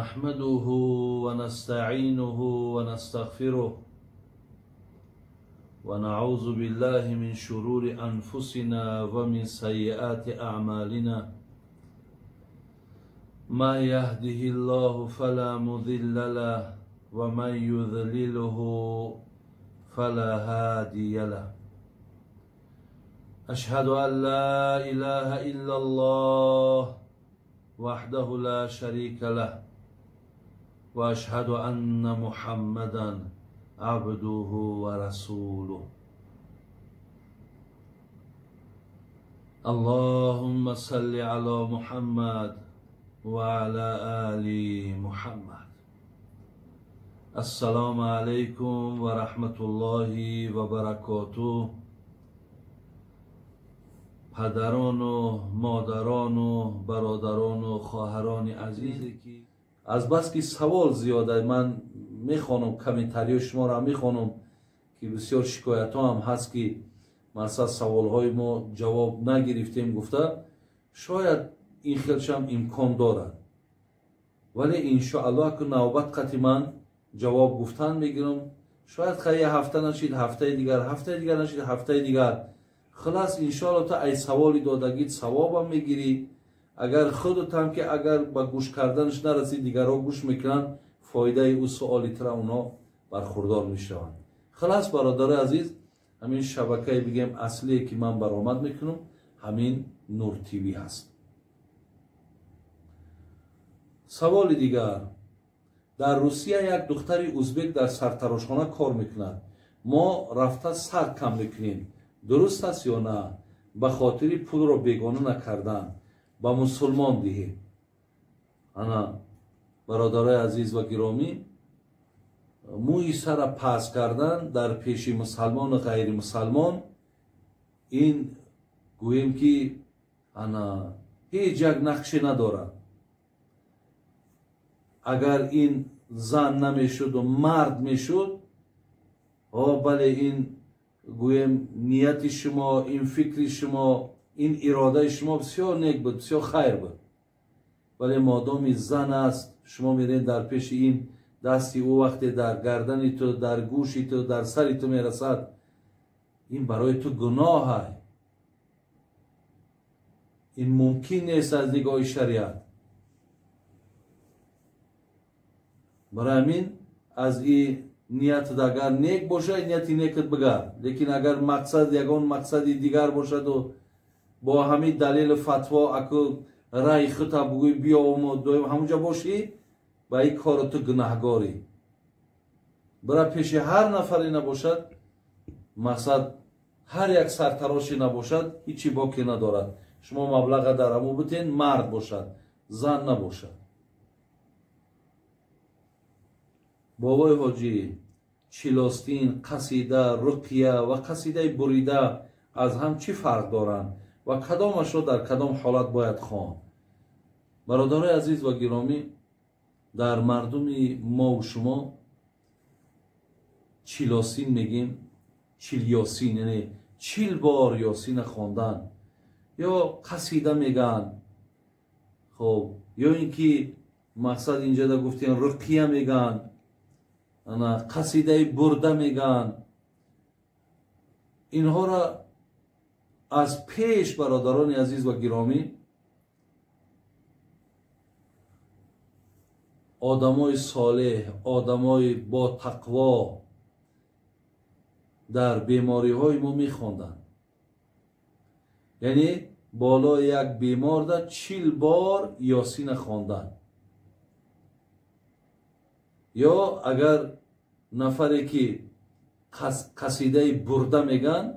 نحمده ونستعينه ونستغفره ونعوذ بالله من شرور أنفسنا ومن سيئات أعمالنا ما يهده الله فلا مضل له ومن يضلله فلا هادي له أشهد أن لا إله إلا الله وحده لا شريك له وأشهد أن محمدا عبده ورسوله اللهم صل على محمد وعلى آل محمد. السلام عليكم ورحمة الله وبركاته. падарону модарону бародарону хоҳарони азизе ки азбаски савол зиёда, ман мехонам комментариҳои шуморо мехонам ки бисёр шикоятҳо ҳам ҳаст ки масалан саволҳои мо ҷавоб нагирифтем гуфта, шояд ин хелшам имкон дорад, вале иншоаллоҳ ки навбат қати ман ҷавоб гуфтан мегирам. Шояд хай ҳафта нашид, ҳафтаи дигар, ҳафтаи дигар нашид, ҳафтаи дигар. Хулас иншоаллоҳ та ай саволи додагит савобам мегирӣ. Агар худатам ки агар ба гӯш карданаш нарасӣ, дигарҳо гӯш мекунанд, фоидаи ӯ суоли тра онҳо бархурдор мешаванд. Хулас бародари азиз, ҳамин шабакае бигем аслие ки ман баромад мекунам, ҳамин Нур ТВ ҳаст. Саволи дигар: дар Русия як духтари узбек дар сартарошхона кор мекунад. Мо рафта сар кам мекунем, дуруст аст ё на? Ба хотири пулро бегона накардан ба мусулмон диҳем. Ана бародарои азиз ва гиромӣ, мӯи сара пас кардан дар пеши мусалмону ғайримусалмон ин гӯем ки ана ҳеҷ як нақше надорад. Агар ин зан намешуду мард мешуд, о бале, ин гӯем нияти шумо, ин фикри шумо, ин иродаи шумо бисёр нек буд, бисёр хайр буд. Вале модоми зан аст, шумо меред дар пеши ин, дасти ӯ вақте дар гардани ту, дар гӯши ту, дар сари ту мерасад, ин барои ту гуноҳ ай. Ин мумкин нест аз нигоҳи шариат. Барои ҳамин аз ин ниятат агар нек бошад, нияти некат бигард, лекин агар мақсад ягон мақсади дигар бошаду бо ҳамин далелу фатво аку раи хута бугӯй биёвуму доим ҳамунҷа бошӣ, ба ин кору ту гунаҳгорӣ. Бира пеши ҳар нафаре набошад, мақсад ҳар як сартароше набошад, ҳичи боке надорад. Шумо маблаға дар ҳамун битен, мард бошад, зан набошад. Бобои ҳоҷӣ, чилостин, қасида, руқия ва қасидаи бурида аз ҳам чӣ фарқ доранд ва кадомашро дар кадом ҳолат бояд хонд? Бародарои азиз ва гиромӣ, дар мардуми мову шумо чилосин мегем, чил ёсин, яъне 40 бор ёсина хондан, ё қасида мегӯянд, хоб, ё ин ки мақсад инҷода гуфтем руқия мегӯянд, ана қасидаи бурда мегӯянд. Инҳоро аз пеш бародарони азиз ва гиромӣ одамои солеҳ, одамои ботақво дар бемориҳои мо мехонданд. Яъне болои як беморда 40 бор ёсина хонданд. Ё агар нафаре ки қасидаи бурда мегӯянд,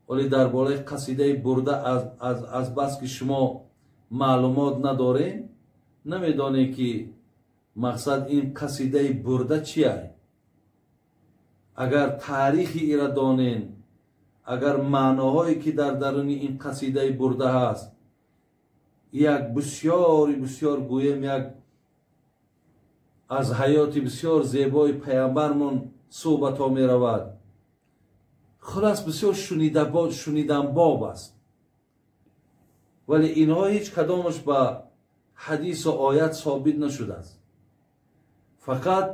вале дар бораи қасидаи бурда аз бас ки шумо маълумот надорем, намедонем ки мақсад ин қасидаи бурда чия. Агар таърихи ира донем, агар маъноҳое ки дар даруни ин қасидаи бурда ҳаст, як бисёри бисёр гӯем як аз ҳаёти бисёр зебои паямбармон суҳбатҳо меравад. Хулас бисёр шуниданбоб аст. Вале инҳо ҳеҷ кадомаш ба ҳадису оят собит нашудааст. Фақат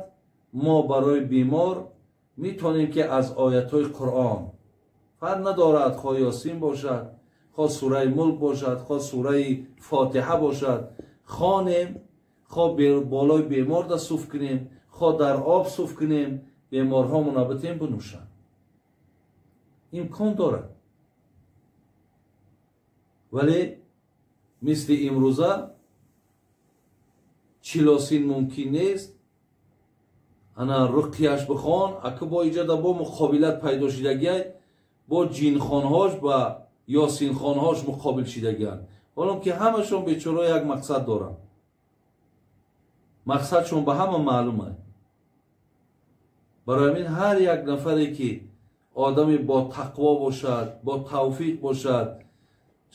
мо барои бемор метавонем ки аз оятҳои Қуръон, фарқ надорад хоҳ Ёсин бошад, хоҳ сураи Мулк бошад, хоҳ сураи Фотиҳа бошад, хонем, хоҳ болои бемор да суф кунем, хоҳ дар об суф кунем, беморҳомона битем бинӯшанд. Имкон дорад. Вале мисли имрӯза чилосин мумкин нест. Ана руқияш бихон, ака бо иҷода бо муқобилат пайдо шидагиай, бо ҷинхонҳош ба ёсинхонҳош муқобил шидагианд. Ҳолон ки ҳамашон бечора як мақсад доранд. Мақсадшон ба ҳама маълум аст. Барои ҳамин ҳар як нафаре ки одами бо тақво бошад, бо тавфиқ бошад,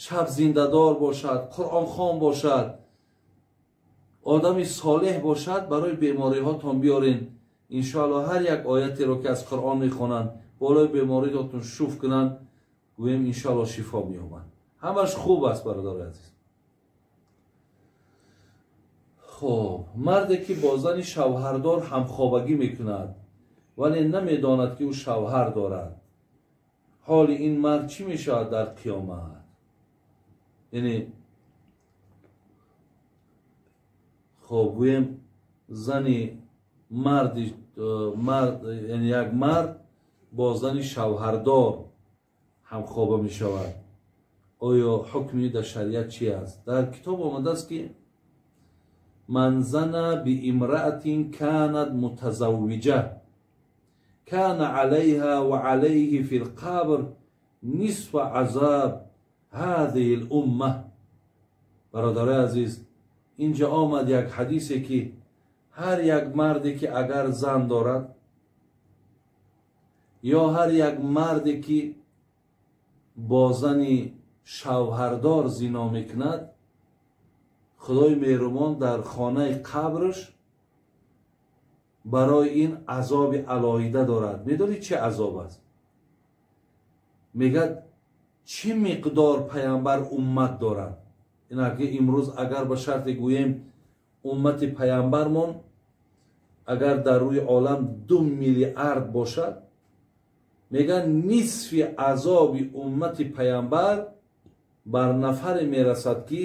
шаб зиндадор бошад, қуръонхон бошад, одами солеҳ бошад, барои бемориҳотон биёрен. Иншоалло ҳар як оятеро ки аз Қуръон мехонанд, болои бемориҳотон шуф кунанд, гӯем иншоалло шифо меёбанд. Ҳамаш хуб аст, бародари азиз. Хуб, марде ки бо зани шавҳардор ҳамхобагӣ мекунад, вале намедонад ки ӯ шавҳар дорад, ҳоли ин мард чӣ мешавад дар қиёмат? Яъне хоб гӯем зани марди мард, яъне як мард бо зани шавҳардор ҳамхоба мешавад, оё ҳукми дар шариат чи аст? Дар китоб омадааст ки ман зана биимраатин канат мутазаввиҷа кана алайҳа ва алайҳи фи лқабр нисфа азаб ҳазиҳи лумма. Бародарои азиз, инҷа омад як ҳадисе ки ҳар як марде ки агар зан дорад ё ҳар як марде ки бо зани шавҳардор зино мекунад, Худои меҳрубон дар хонаи қабраш барои ин азоби алоҳида дорад. Медонед чӣ азоб аст? Мегӯяд чӣ миқдор паямбар уммат дорад. Инаки имрӯз агар ба шарте гӯем уммати паямбармон агар дар рӯи олам 2 миллиард бошад, мегӯяд нисфи азоби уммати паямбар бар нафаре мерасад ки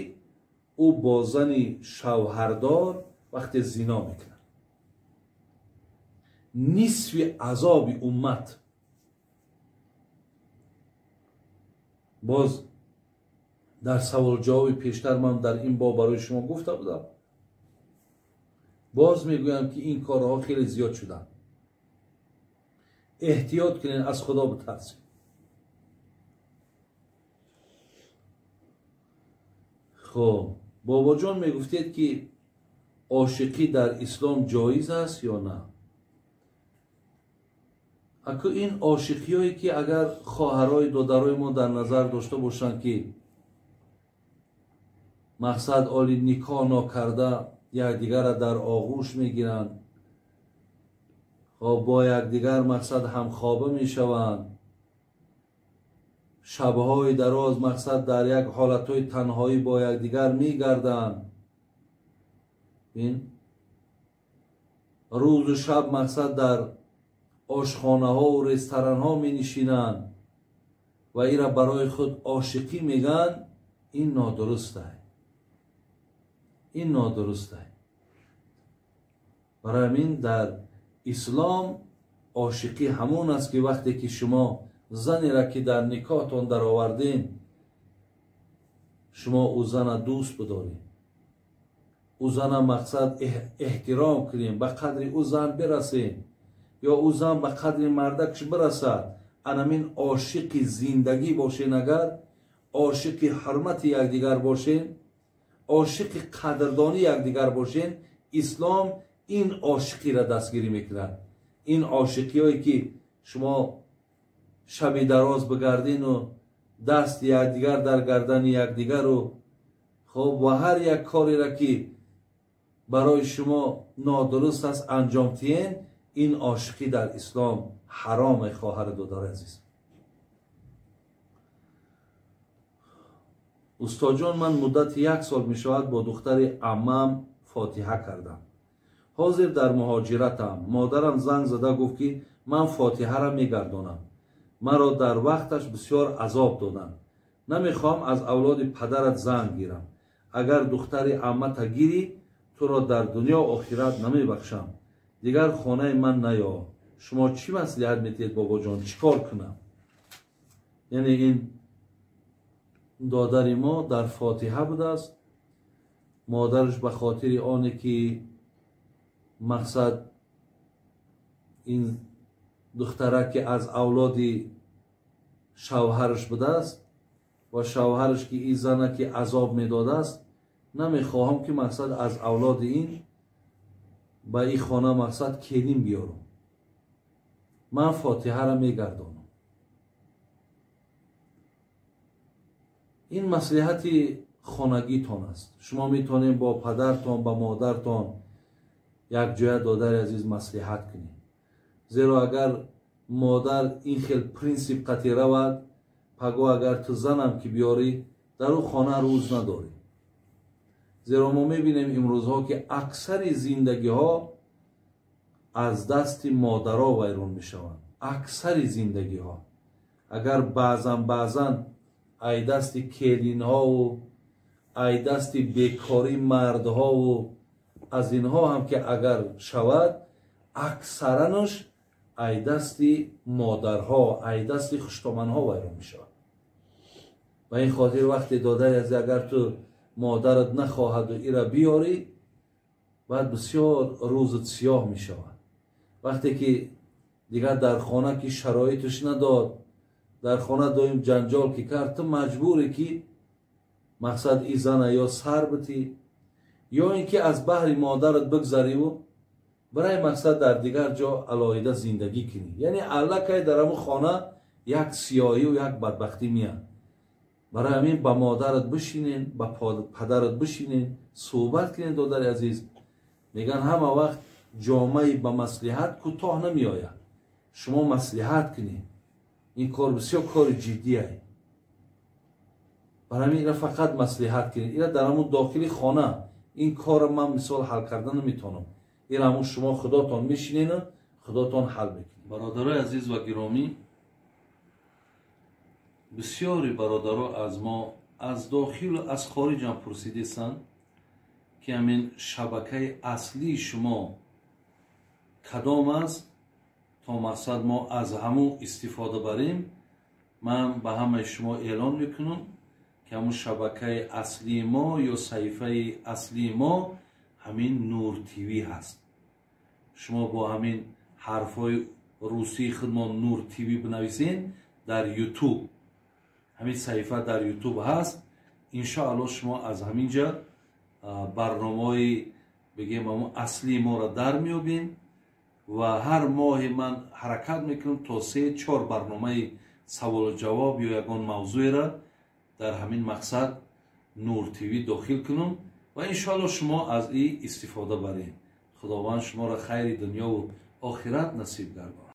ӯ бо зани шавҳардор вақте зино мекунад. Нисфи азоби уммат. Боз дар саволҷавоби пештар ман дар ин боб барои шумо гуфта будам. Боз мегӯям ки ин корҳо хеле зиёд шуданд. Эҳтиёт кунед, аз Худо битарсед. Хоб, бобоҷон мегуфтед ки ошиқӣ дар ислом ҷоиз аст ё на? Аку ин ошиқиҳое ки агар хоҳарои додарои мо дар назар дошта бошанд ки мақсад оли никоҳ нокарда якдигарро дар оғӯш мегиранд, хоб бо якдигар мақсад ҳамхоба мешаванд, шабҳои дароз мақсад дар як ҳолатҳои танҳоӣ бо якдигар мегарданд, рӯзу шаб мақсад дар ошхонаҳову ресторанҳо менишинанд ва инра барои худ ошиқӣ мегӯянд, ин нодуруст аст. Ин нодуруст аст. Барои ҳамин дар ислом ошиқӣ ҳамон аст ки вақте ки шумо занеро ки дар никоҳтон даровардем, шумо ӯ зана дӯст бидоред, ӯ зана мақсад эҳтиром кунем, ба қадри ӯ зан бирасем ё ӯ зан ба қадри мардакш бирасад. Анамин ошиқи зиндагӣ бошен, агар ошиқи ҳурмати якдигар бошен, ошиқи қадрдонии якдигар бошен, ислом ин ошиқиро дастгирӣ мекунад. Ин ошиқиҳое ки шумо шаби дароз бигардину дасти якдигар дар гардани якдигару хоб ва ҳар як кореро ки барои шумо нодуруст аст анҷом диҳен, ин ошиқӣ дар ислом ҳаром, хоҳари додари азиз. Устодҷон, ман муддати 1 сол мешавад бо духтари аммам фотиҳа кардам. Ҳозир дар муҳоҷиратам. Модарам занг зада гуфт, ки ман фотиҳаро мегардонам. Маро дар вақташ бисёр азоб доданд. Намехоҳам аз авлоди падарат зан гирам. Агар духтари аммата гирӣ, туро дар дунё охират намебахшам. Дигар хонаи ман наё. Шумо чӣ маслиҳат медиҳед, бобоҷон? Чӣ кор кунам? Яъне ин додари мо дар фотиҳа будааст. Модараш ба хотири оне ки мақсад ин духтара ки аз авлоди шавҳараш будааст ва шавҳараш ки ин зана ки азоб медодааст, намехоҳам ки мақсад аз авлоди ин ба ин хона мақсад келин биёрам. Ман фотиҳаро мегардонам. Ин маслиҳати хонагитон аст. Шумо метавонед бо падартон, ба модартон якҷоя, додари азиз, маслиҳат кунед. Зеро агар модар ин хел принсип қатъи равад, паго агар ту занам ки биёрӣ, дар ӯ хона рӯз надорӣ. Зеро мо мебинем имрӯзҳо ки аксари зиндагиҳо аз дасти модаро вайрон мешаванд. Аксари зиндагиҳо. Агар баъзан ай дасти келинҳову ай дасти бекорӣ мардҳову аз инҳо ҳам ки агар шавад, аксаранаш ай дасти модарҳо, ай дасти хуштоманҳо вайрон мешавад. Ба ин хотир вақте додари аз агар ту модарат нахоҳаду ира биёрӣ, баъд бисёр рӯзат сиёҳ мешавад. Вақте ки дигар дар хона ки шароиташ надод, дар хона доим ҷанҷол ки кард, ту маҷбуре ки мақсад и зана ё сар битӣ, ё ин ки аз баҳри модарат бигзариву барои мақсад дар дигар ҷо алоҳида зиндагӣ кунӣ. Яъне аллакай дар ҳамун хона як сиёҳиву як бадбахтӣ меяд. Барои ҳамин ба модарат бишинен, ба падарат бишинен, суҳбат кунед, додари азиз. Мегӯянд ҳама вақт ҷомаи ба маслиҳат кӯтоҳ намеояд. Шумо маслиҳат кунед. Ин кор бисёр кори ҷиддие. Барои ҳамин ира фақат маслиҳат кунед. Ира дар ҳамун дохили хона ин корро ман мисол ҳал карда наметавонам. Ира ҳамун шумо худотон мешинену худотон ҳал мекунед. Бародарои азиз ва гиромӣ, бисёри бародаро аз мо аз дохилу аз хориҷ ҳам пурсидистанд ки ҳамин шабакаи аслии шумо кадом аст, то мақсад мо аз ҳамун истифода барем. Ман ба ҳамаи шумо эълон мекунам ки ҳамун шабакаи аслии мо ё саҳифаи аслии мо ҳамин Нур ТВ ҳаст. Шумо бо ҳамин ҳарфҳои русии худмон Нур ТВ бинависен дар Ютуб. Ҳамин саҳифа дар Ютуб ҳаст. Иншоалло шумо аз ҳамин ҷа барномаҳои бигем ҳамун аслии моро дар меёбед ва ҳар моҳе ман ҳаракат мекунам то 3-4 барномаи саволу ҷавоб ё ягон мавзӯеро дар ҳамин мақсад Нур ТВ дохил кунам ва иншоалло шумо аз ин истифода баред. Худованд шуморо хайри дунёву охират насиб гардонад.